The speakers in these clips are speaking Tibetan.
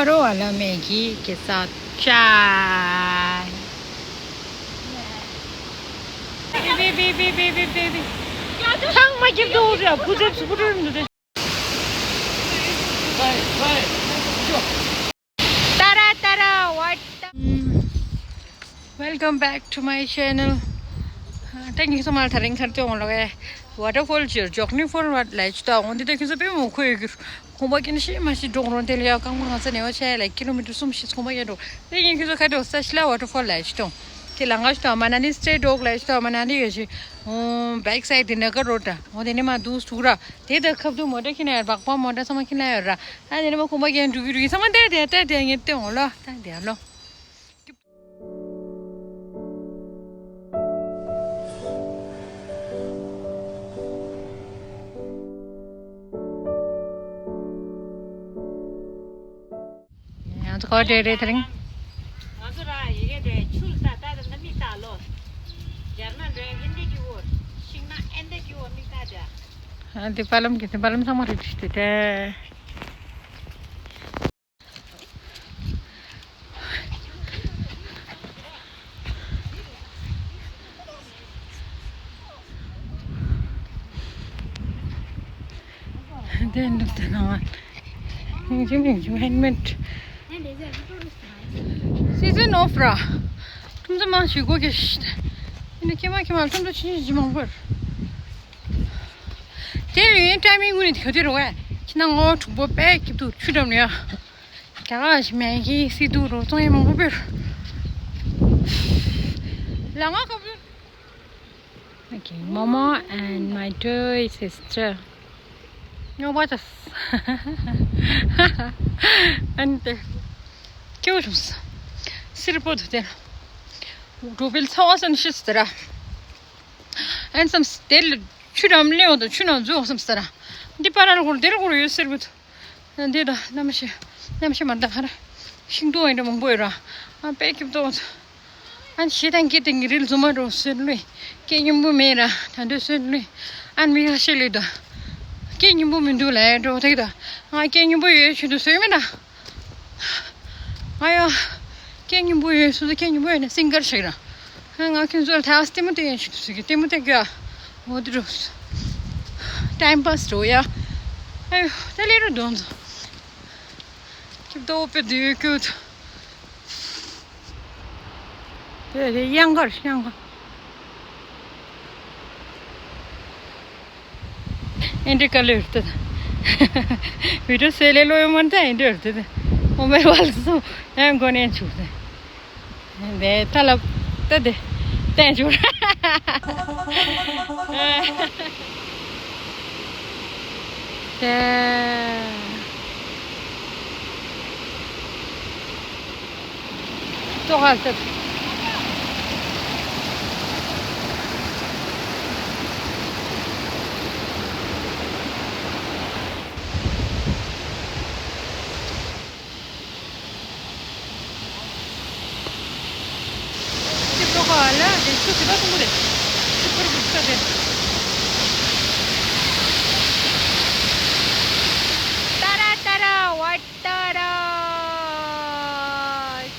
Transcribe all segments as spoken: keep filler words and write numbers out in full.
रोवाला मैगी के साथ चाय। Baby, baby, baby, baby. ཚང་མ་སྐྱིད་དོ་རེད། བུ་ཚེ་སུ་བུ་ཚེ་འདུག་སྟེ། ཏ་ར་ཏ་ར། What the- Welcome back to my channel. ད་ངེད་ཚོ་མར་ད་རིང་གར་ཏེ་འོང་ལོ་གས། ཝ་ཊར་ཕོལ་ཅིག་ཇོག་ནི་ཕོལ་ཝ་ལས་ཅི་ད་འོང་འདི་ད་ཁྱེད་ཚོ་དཔེ་མོ་ཁོ་ཡོད་གི། ཁོང་པ་ཀྱི་ནི་ཤི་མ་ཤི་འགྲོ་རོང་དེ་ལ་ཡ་རྐང་པ་གང་ས་ནས་བ་ཆ་ཡ་ལ་ཀི་ལོ་མི་ཊར་གསུམ་བཞི་ཁོང་པ་ཀྱི་འགྲོ། དེ་ཡིན་ཁྱེད་ཚོ་ཁ་དོག་ས་ཤི་ལ་ཝ་ཊར་ཕོལ་ལ་ཤི་ཏོང་། དེ་ལ་ང་ཤི་ཏོང་མ་ན་ནི་སི་ཊེ་ཊི་ཝོག་ལ་ཤི་ཏོང་མ་ན་ནི་ཡོད་ཤི། ཨོ་བེག་སའེ་ཌི་དེ་ན་ག་རོ་ཏྲ་ཨོ་དེ་ནི་མ་དུང་སུ་ར། དེ་ད་ཁབ་ཏུ་མོ་ཊ་ཁྱི་ན་ཡོད་བག་པ་མོ་ཊ་ཚང་མ་ཁྱི་ན་ཡོད་ར། ཨ་དེ་ནི་མ་ཁོང་པ་ཀྱི་འགྲུ་གི་འགྲུ་གི་ཚང་མ་དེ་དེ་དེ་དེ་ངེད་ཏེ་འོང་ལོ་ད་དེ་ལོ། ང་ཚོ་ག་བ་འགྲོ་རེད་དེ་རིང་། ང་ཚོ་ར་ཡི་གེ་འདྲ་ཆུ་ལ་ལྟ་ལྟ་ད་མི་ལྟ་ལོ། སྦྱར་ན་འདྲ་ཨེ་འདྲ་གི་འོ། ཤིང་ན་ཨེ་འདྲ་གི་འོ་མི་ལྟ་ད། ཨ་འདི་པ་ལམ་གི་འདི་པ་ལམ་ཚང་མ་རེད་དེ་དེ། དེ་འདུག་དེ་ནང་། ཉིན་གཅིག་ཉིན་གཅིག་ཧེན་མེད། སི་ཛན་ཨོཕ་ར། ཁྲོམ་ཚོ་མང་ཞིག་སྒོ་གེ་ཤི། ཡིན་ན་ཁྱེད་མ་ཁྱེད་མ་ཁྲོམ་ཚོ་ཆུང་ཆུང་ཞིག་མང་པོར། དེ་ཡིན་ཊའི་མིང་དངོས་གནས་ག་དུས་རེད་བས། ཁྱེད་ན་ངོ་དྲུག་པོ་པས་སྐྱིད་སྡུག་ཆུ་འགྲམ་ནས་ཡ། རྒྱ་གར་ཞིག་མེད་ཀི་སི་སྡུག་རོ་བཙོང་ཡས་མང་པོ་སྤེལ། ལ་ང་ཁ་བུ། Okay, Momo and my toy sister. ཉོ་བ་ཅས། ཨན་ཏེ། སྐྱོ་བྱུང་། སིར་པོ་དུ་དེ། འགྲོ་བིལ་ཚ་བ་སན་ཤི་སྟེ་ར། ཨན་སམ་སྟེ་ལ་ཆུ་འགྲམ་ལེའོ་དང་ཆུ་ནང་འཛུལ་སམ་སྟེ་ར། འདི་པར་ལ་འཁོར་དེ་ལ་འཁོར་ཡོད་སིར་པོ་དུ། འདི་དང་གནམ་གཤིས། གནམ་གཤིས་མ་འདང་ཧ་ར། ཤིང་སྡོང་ཡིན་འདྲ་མང་པོ་ཡོད་ར། ཨ་པད་སྐྱིད་སྡོང་། ཨན་ཞེ་དང་སྐྱིད་དང་གི་རིལ་རྫུན་མ་འགྲོ་སོན་ལུས། སྐད་སྙན་པོ་མེད་ར་ད་འདོད་སོན་ལུས། ཨན་མི་ཁ་ཤས་ལུས་དང་། སྐད་སྙན་པོ་མི་འདུག་ལ་འགྲོ་དེ་གི་དང་། ང་སྐད་སྙན་པོ་ཡོད་ཆུ་དུ་སོན་མེད་ན། ང་ཡ། སྐད་སྙན་པོ་ཡོད་སོ་སོ་སྐད་སྙན་པོ་ཡོད་ན་སིང་གར་ཞིག་ར། ང་ཁྱོད་ཚོ་ལ་ཐག་ལྟད་མོ་ལྟ་ཡན་ཞིག་ཏུ་ཟིག་གི་ལྟད་མོ་ལྟ་རྒྱུ་ཨ། འོ་དེ་འགྲོ། ཊའིམ་པཱ་སི་འགྲོ་ཡ། ཨ་ཡོ་ད་ལས་རུ་འདོན་ཚོ། ཁྱབ་ཏོ་པེ་དུ་ཡོད་ཀྱོ། དེ་དེ་གཡང་དཀར་གཡང་དཀར། ཨེ་འདྲ་དཀའ་ལས་རེད་དེ། བི་ཌིའོ་སེ་ལེ་ལོ་ཡོད་མ་རེད་ད་ཨེ་འདྲ་རེད་དེ། ཨོ་མེ་བལ་སོ་ཡང་མགོ་ནས་བྱུག་དེ། དེ་ད་ལབ་ད་དེ་བསྟན་བྱུག་ར། དེ། ཏོག་ཧ་སེ། ཅི་ཏོག་ཧ་ལ་དེ་ཆུ་ཟིལ་པ་གསུམ་པོ་རེད། ཆུ་ཁུར་བུ་ཁ་རེད། ཏ་ར་ཏ་ར་ཝ་ཏ་ར།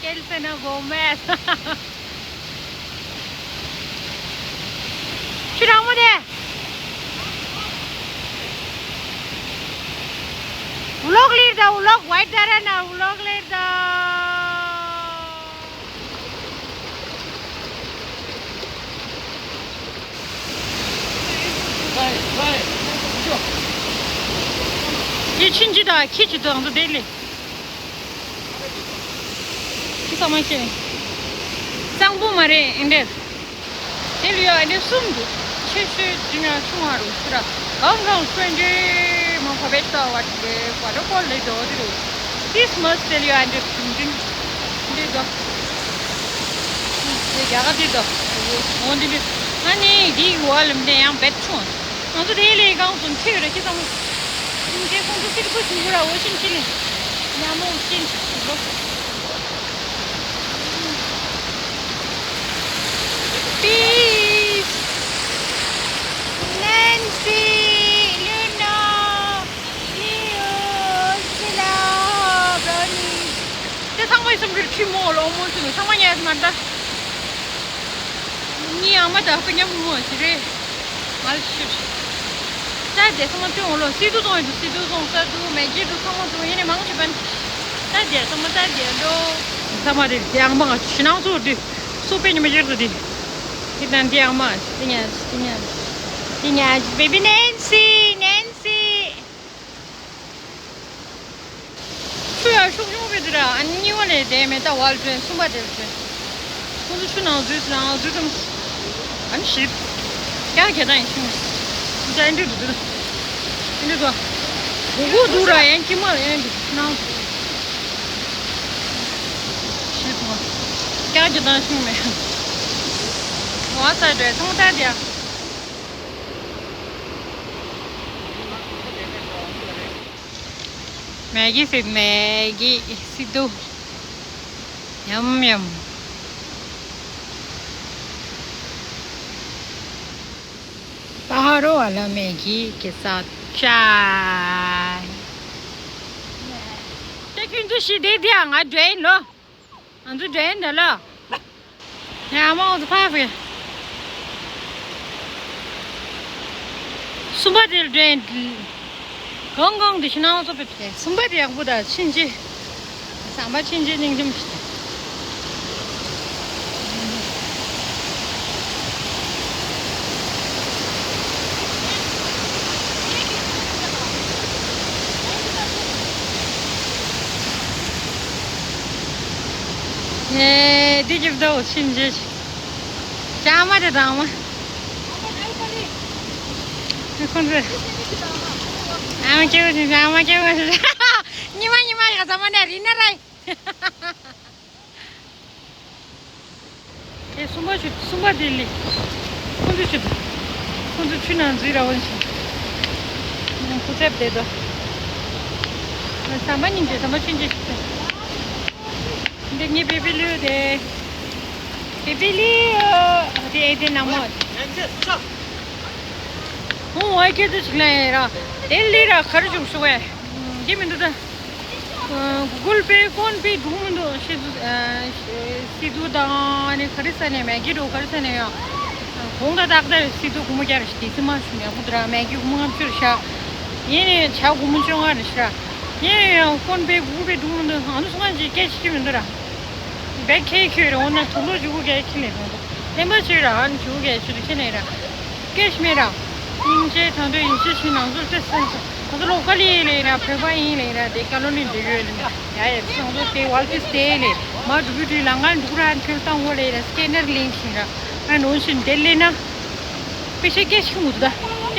ཀེལ་སེ་ན་གོ་མེད། ཆུ་རང་མོ་དེ། ཝི་ལོག་ལིར་ད་ཝི་ལོག་ཝའི་ད་ར་ན་ཝི་ལོག་ལིར་ད། ཡི་ཆིན་ཅི་ད་ཁི་ཅི་ད་ང་ཚོ་དེ་ལས། ཁྱི་ཚང་མ་ཁྱེར། གཙང་པོ་མ་རེད་ཨེ་འདྲས། དེ་ལ་ཡ་ཨེ་འདྲས་གསུམ་འདུག་ཆེ་ཤོས་འདི་ན་ཆུང་བ་རུ་ཤི་ར། གང་གང་ཤོས་འདྲས་མ་བ་བེད་ལྟ་བ་དེ་བ་ལོ་ཀོ་ལེ་དོ་དེ་རུ། This must tell you ཨེ་འདྲས་འདི་འདི་འདི་དོ། འདི་རྒྱ་ག་འདི་དོ། འོ་འདི་འདི། ཨ་ནི་འདི་བ་ལམ་འདི་ཡང་བེད་ཆུང་། ང་ཚོ་དེ་ལས་གང་སོང་ཁྱེར་ར་ཁྱེད་ཚང་མ། ཁྱེད་ཁོང་ཚོ་སིལ་བུ་ཞིག་ར་འོ་ཤིན་ཁྱེར་ལས། ཉ་མོ་ཤིན་ཞིག་ལོ། Peace. Nancy, Luna, Leo, Sila, Brownie. ཁྱི་མོ་ལོ་མོ་ཚོས་ཚང་མ་ཉལ་མ་འདྲ། ངའི་ཨ་མ་དང་ཨ་ཕ་མཉམ་པོ་མོ་ཞིག་རེད། ང་ལ་ཤི་ཤི། ད་དེ་ཚང་མ་སྟོན་འོ་ལོ། སི་ཏུ་ཚོང་ཡོད་འདུག་སི་ཏུ་ཚོང་ས་འདུག་མེ་ཁྱི་འདུག་ཚང་མ་འདུག་ཡིན་ནའི་མང་ཆེ་བ། ད་དེ་ཚང་མ་ད་དེ་འགྲོ། ཚང་མ་དེ་དེ་ཨ་མ་ང་ཕྱི་ནང་ཚོ་དེ་སུ་པེ་ཉི་མ་ཡོད་དེ། དེ་དང་དེ་ཨ་མ་དེ་ཉལ་དེ་ཉལ་དེ་ཉལ་བེ་བི་ནེན་སི་ནེན་སི། ཆུ་ཡ་ཤུགས་ཆུང་བའི་དུས་ར་ཨ་ནི་གཉིས་པ་ལས་དེ་མེ་ཏ་ཝལ་ཏྲེན་གསུམ་པ་དེར་ཏྲེན། ཁོང་ཚོ་ཆུ་ནང་འཛུལ་ནང་འཛུལ་ཙམ། ཨ་ནི་ཞིབ། ཀྱག་གྱ་དང་ཡིན་ཤུང་། ཁོང་ཚོ་ཨེ་འདྲི་འདུག་འདུག་ཨེ་འདྲི་འདུག་གུ་གུ་འདུག་ར་ཡན་ཁྱི་མ་ཡན་འདུག་ཆུ་ནང་འཛུལ། ཞིབ་མ། ཀྱག་གྱ་དང་ཤུང་མེ། ཝ་ས་འདྲེ་ཚོང་ལྟ་དེ། མེ་གི་སི་མེ་གི་སི་ཏུ། ཡམ་ཡམ། पहाड़ों वाला मैगी के साथ चाय। ད་ཁྱོད་ཚོ་ཞི་བདེ་བདེ་ང་འདྲེན་ལོ། ང་ཚོ་འདྲེན་འདི་ལ། ཡ་མོ་ཚོ་ཕ་བེ། གསུམ་པ་དེ་འདྲེན། གང་གང་དེ་ཤི་ནང་ཚོ་བེ་བེ། གསུམ་པ་དེ་ཡག་པོ་ད་ཕྱིན་ཅི། ཟམ་པ་ཕྱིན་ཅི་སྙིང་རྗེ་མི་ཤི། ཨེ། འདི་ཀྱི་བདག་ཕྱིན་ཅི། ཅང་མ་དེ་དང་མ། ཁོང་ཚོས། ཨ་མ་སྐྱེ་བོ་ཞིག་ཨ་མ་སྐྱེ་བོ་ཞིག་ཉི་མ་ཉི་མ་ཡག་ཟ་མ་ནས་རི་ན་ར། དེ་གསུམ་པ་ཆུ་གསུམ་པ་དེ་ལི། ཁོང་ཚོ་ཆུ། ཁོང་ཚོ་ཆུ་ནང་འཛུལ་ར་འོན་ཞིང་། ཁུ་ཚབ་དེ་དོ། ཟམ་པ་སྙིང་རྗེ་ཟམ་པ་ཆུན་རྗེ་ཞིག་ཚེ། འདི་ངའི་བེ་བི་ལིའུ་དེ། བེ་བི་ལིའུ་དེ་ཨེ་དེ་ན་མོ། ཨོ་ཨ་ཁྱེད་ཚོ་ཞིག་ལ་ཡིན་ར། དེ་ལི་ར་གར་བྱུང་ཤོག་བས། དེ་མི་འདུག་ད། གུ་གུལ་པེ་ཕོན་པེ་འགྲུག་མི་འདུག་ཤེས་ཚུལ། སི་ཏུ་དང་ནི་ག་རེ་ས་ནས་མེ་གི་འགྲོ་ག་རེ་ས་ནས་ཡང་། གོང་ད་ཏག་ཏག་སི་ཏུ་སྒོར་མོ་བརྒྱ་རེ་ཞིག་དེ་སི་མ་ཞུ་ནས་ཡག་པོ་འདུག་ར། མེ་གི་སྒོར་མོ་ལྔ་བཅུ་རེ་བཞག་ཡིན་ནས་ཇ་སྒོར་མོ་བཅོ་ལྔ་རེ་ཞིག་ར། ཡིན་ནས་ཡང་ཕོན་པེ་གུ་གུལ་པེ་འགྲུག་མི་འདུག་ཨ་ནུ་སུ་ང་ཅིག་སྐད་ཆ་ཁྱི་མི་འདུག་ར། བེ་ཁེ་ཁྱོད་རེ་འོ་ན་དུག་ལོ་ཇུ་གུ་གེ་ཁྱི་ལེ་རོ། བསྟན་པ་ཆོས་ར་ཨ་ནུ་ཇུ་གུ་གེ་ཆུ་དུ་ཁྱི་ནས་ར། སྐད་ཆ་མེད་ར། སྙིང་རྗེ་དང་དུ་ཡིན་ཤེས་ཤིང་ནང་ཚུར་ཏེ་སེམས་སོ། ང་ཚོ་ལོ་ཀ་ལི་ལེ་ར་བོད་པ་ཡིན་ལེ་ར་དེ་ཀ་ལོ་ནི་འདི་ཡོད་ལེ་ཡ་ཡ་སོང་ཚོ་དེ་ཝལ་ཏི་སྟེ་ལེ་མ་འགྲུ་བུ་དུ་ལ་ང་འགྲུ་ར་ཁྱོད་བཏང་ངོ་ལེ་ར་སྐེ་ནར་ལེན་ཤིང་ར་ང་ནོན་ཤིང་དེ་ལེ་ན་པེ་ཤེ་སྐད་ཤིང་མུ་ད་དེ་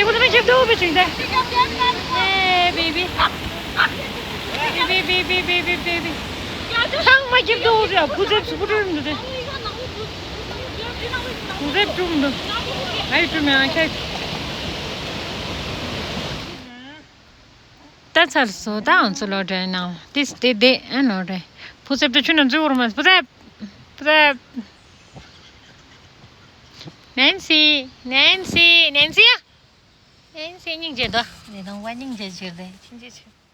ཁོ་ཚོ་ན་ཁྱབ་དོ་པེ་ཤིང་ད་ཨེ་བེ་བི་བེ་བི་བེ་བི་བེ་བི་བེ་བི་ཚང་མ་ཁྱབ་དོ་ཡ་བུ་ཚེ་སུ་བུ་དུ་མུ་ད། གུང་ཚེ་བཅུ་མི་འདུག་ང་ཡི་བཅུ་མི་ཨང་ཁྱེད། ད་ཚར་སོང་། ད་ང་ཚོ་ལོག་འགྲོ་ཡིན་ནམ། ཏིས་ཏེ་ཏེ་ཨ་ལོག་འགྲོ་ཡིན། བུ་ཚབ་ཏུ་ཆུ་ནང་འཛུལ་བར་མ། བུ་ཚབ། བུ་ཚབ། ནན་སི། ནན་སི། ནན་སི་ཡ། ནན་སི་སྙིང་རྗེ་དོ། ནི་དང་བ་སྙིང་རྗེ་ཞིག་རེད། ཕྱིན་ཆད་ཆུ།